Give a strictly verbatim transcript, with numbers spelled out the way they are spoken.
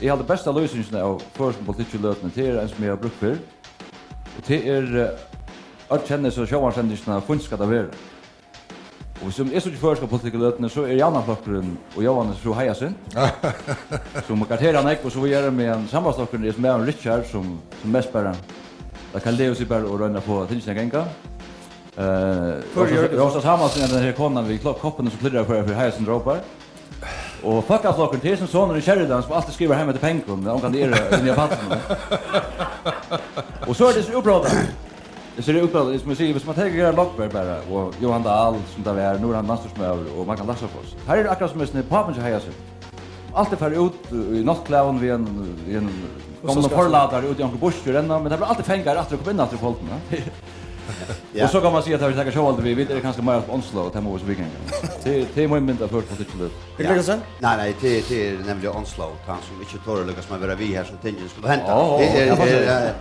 Eg haldi, besta lýsingin av føroyskum politikki í løtuni, tað er ein, sum eg havi brúkt fyrr. Og tað er, eh, øll kenna hesa sjónvarpssendingina Fínt skal tað vera. Og sum eg síggi føroyska politikk í løtuni, so er Javnaðarflokkurin og Jóhannes frú Hyacinth, sum garantera nógv og so víðari, meðan Sambandsflokkurin er sum maðurin Richard, sum, sum mest bara, tað kann leva seg bara og royna at fáa tingini at ganga. Eh, Rósa, Rósa Samuelsen er den her konan við klo-, koppinum, sum klirrar fyri, fyri Hyacinth rópar. Og Fólkaflokkurin, tað er sum sonurin Sheridan, sum altíð skrivar heim eftir pengum, men ongantíð er inni á pallinum. Og so er tað so útbróta. Eg sigi útbróta, sum eg sigi, viss man tekur Gerhard Lockberg bara, og Johan Dahl, sum tað var, nú er hann landsstýrismaður, og Magni Laxáfoss. Her er akkurát sum eisini pápin hjá Hyacinth. Altíð fara út í náttklæðum við ein, við ein gomlum forlatara út í onkra busk og renna, men teir blíva altíð fangaðir aftur og koma inn aftur í foldina. Ja. Og so kann man siga, at teir taka Sjóvaldið við, vit eru kanska meira á Onslow, og tað má vera so viðgangandi. Tað, tað er mín mynd av føroyskum politikki. Petur Kristiansen? Nei, nei, tað, tað er nemliga Onslow, hann sum ikki torir líka sum at vera við her, sum tingini skulu henda. Ó, ó, tað er, ja, er,